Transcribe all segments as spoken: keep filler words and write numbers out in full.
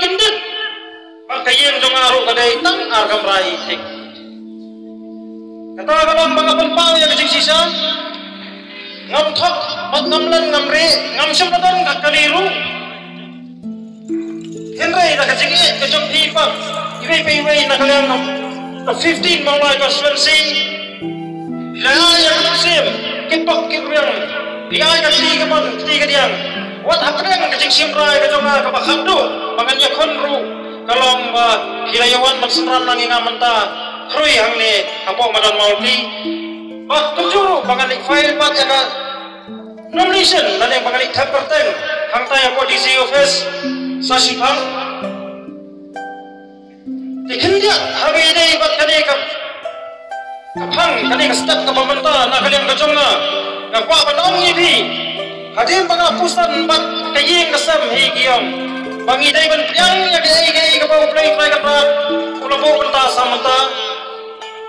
kyndit. Bad ka ïing jong nga ruh ka dei tang ar kamra ïing. Kata ka long ba nga pynpaw ïa ka jingshisha. Ngam thok, bad ngam len, ngam rieh, ngam shym la don ka kali ruh. Hynrei da ka jingïeit ka jong phi pat, iwei pa iwei na ka liang ka fifteen Mawlai constituency, phi la ai ïa ka mynsiem, kit bok kit riang, phi ai ka kti kamon kti kadiang. Wat hapdeng ka jingshim rai ka jong nga kaba khatduh ba ngan ïakhun ruh, ka long ba phi la ïawan ban synran lang ïa nga mynta khrui hangne hapoh madan Mawlai. Bad kumjuh ruh ba ngan leit file pat ïa ka nomination lane ba ngan leit thep kyrteng hangtai hapoh D C office sa shiphang. Te khyndiat haba ïadei bad kane ka, ka phang, kane ka step kaba mynta na ka liang ka jong nga, nga kwah ban ong ïa phi, hadien ba nga pyrshang bad ka ïing ka sem hi ki ong ba ngi dei ban pdiang ïa kaei kaei kaba U Blei Trai Kynrad u la buh mynta sa mynta.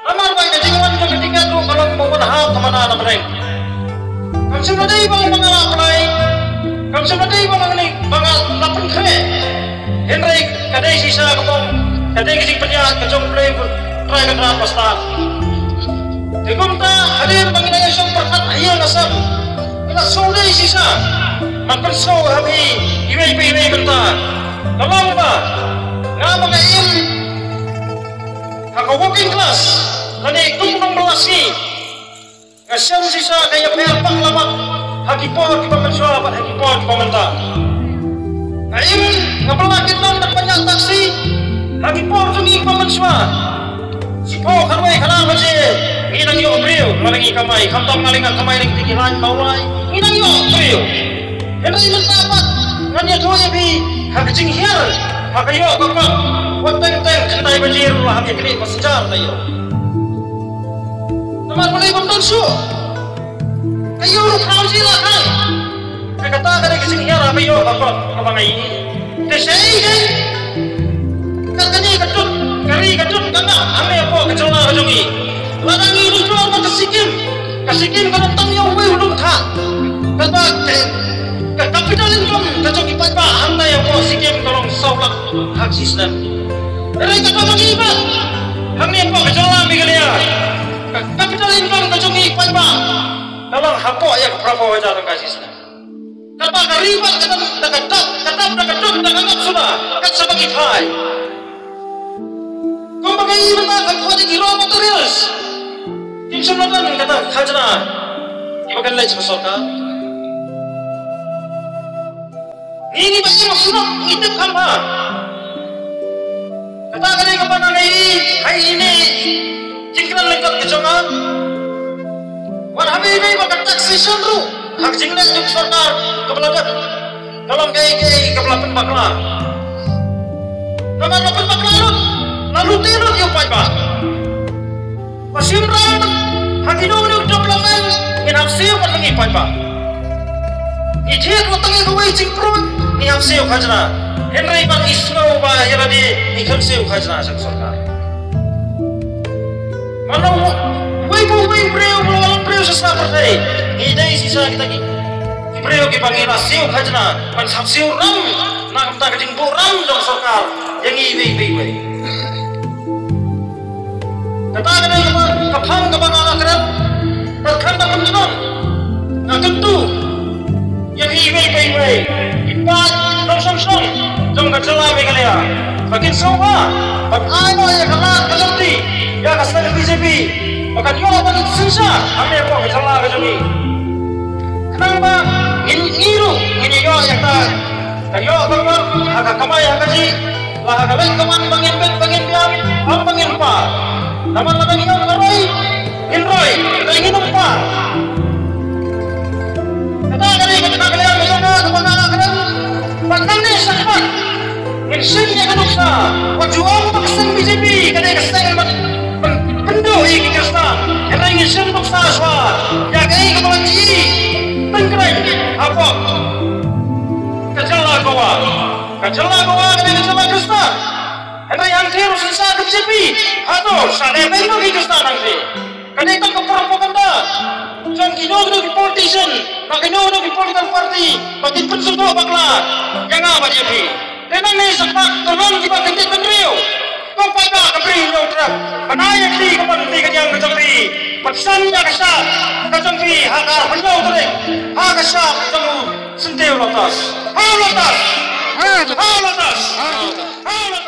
Namar ba ka jingwan jong ka tiket ruh ka long ba wan hap ka mana na bneng. Kam shym la dei ba nga la apply, kam shym la dei ba nga la, ba nga la pynkhreh. Hynrei ka dei shisha ka bong, ka dei ka jingpynïaid ka jong U Blei Trai Kynrad ba stad. Te kumta hadien ba ngi la ïashong pyrkhat ha ïing ha sem, ngi la sngewdei shisha ban pynsngew ha phi iwei pa iwei mynta. Ka long ba nga ba nga im ha ka working class lane kum nongbylla sngi. Nga shem shisha ka ïapher bakla bak ha ki por kiba mynshuwa bad ha ki por kiba mynta. Nga im, nga bylla kit lon bad pynïaid taxi ha ki por jong ngi kiba mynshuwa. Shiphew khatwei khatar baje ngi nang ïoh briew lada ngi kamai, khamtam nga lei nga kamai lei ki line Mawlai, ngi nang ïoh briew. Hynrei mynta pat ngan ïathuh ïa phi ha ka jinghiar ha ka ïoh ka kot, wat teng teng khyndai baje ruh la hap ïa kane ba shisha ka ïoh. Namar balei bym don shuh? Ka ïoh ruh phraw baje la kai. Te kata ka dei ka jinghiar ha ka ïoh ka kot kaba ngi ïohi. Te shaei dei? Ka kane ka dud, ka ri ka dud ka ngap hangne hapoh ka jylla ka jong ngi. Lada ngi nujor bad ka Sikkim, ka Sikkim ka don tang ïa uwei u lum thah. Kata ka, ka capital income ka jong ki paidbah hangtai hapoh Sikkim ka long saw lak ha ka shisnem. Hynrei kata ka ngi pat hangne hapoh ka jylla Meghalaya, ka capital income ka jong ngi paidbah ka long hapoh ïa ka phra phew hajar tyngka shisnem. Kata ka ri pat ka dap, ka dap, ka dap, ka dap, ka dap, ka ngap suda, kat shaba ki phai. Kumba ngi ïohi mynta ka khot ïa ki raw materials. Kim shym la don kata ka khajna kiba kan leit sha ka sorkar. Ngi ngi ba ïa ka surok ngi tip kham bha. Kata ka dei kaba nga ïohi ha ine i jingkren lyngkot ka jong nga. Wat haba ïadei bad ka taxation ruh ha ka jingleh jong ka sorkar kaba la dep, ka long kaei kaei kaba la pynbakla. Namar la pynbakla lut, la lute lut ïa u paidbah. Ba shim ram ha kino kino ki development ngin hap siew pat ma ngi paidbah. Ngi thied wat tang ïa kawei jingpruid ngi hap siew khajna. Hynrei pat ngi sngew ba ïa lade ngi khlem siew khajna sha ka sorkar. Mano uwei pa uwei u briew, mano uwei u briew sha sla pyrthei, ngi dei shisha kita ki, ki briew kiba ngi la siew khajna ban hap siew ram na ka bynta ka jingbuh ram jong ka sorkar ïa ngi iwei pa iwei. Kata ka dei kaba, ka phang kaba nga la kren. Bad khlem da pynjnong, nga kyntu ïa phi iwei pa iwei, ki paid nongshong shnong jong ka jylla Meghalaya, ba kin sngewbha ban ai noh ïa ka lad ka lynti ïa ka seng B J P ba kan ïoh ban synshar hangne hapoh ka jylla ka jong ngi. Khnang ba ngin, ngi ruh ngin ïoh ïa ka, ka ïoh ka kot ha ka kamai ha ka jih, la ha ka leit ka wan ba ngin bit ba ngin biang, ym ba ngin par. Namar lada ngi ong ka roi, ngin roi, hynrei ngin ym par. Kata ka dei ka jingkylli ka jong nga kaba nga kren. Bad nangne shakhmat ngin shim ïa ka nuksa, wat ju ong ba ka seng B J P ka dei ka seng ban pyn-, pynduh ïa ki Khristan. Hynrei ngin shim nuksa shuwa ïa kaei kaba la jia tyngkreiñ hapoh ka jylla Goa. Ka jylla Goa ka dei ka jylla Khristan. Hynrei hangtei ruh synshar ka B J P. Hato sa leh beiñ noh ki Khristan hangtei? Ka dei tang ka propaganda jong kino kino ki politician, na kino kino ki political party ba kin pynsngewthuh bakla ïa nga bad ïa phi. Te nangne sa ka long kiba kyndit bynriew. Ko paidbah ka Bri Hynñiewtrep, bana ïa ki ka pynti ka ñiang ka jong phi, bad san ïa ka shap ka jong phi ha ka hynñiew tarik ha ka shap jong u Syntiew Lotus. Ha Lotus! Ha Lotus! Ha Lotus!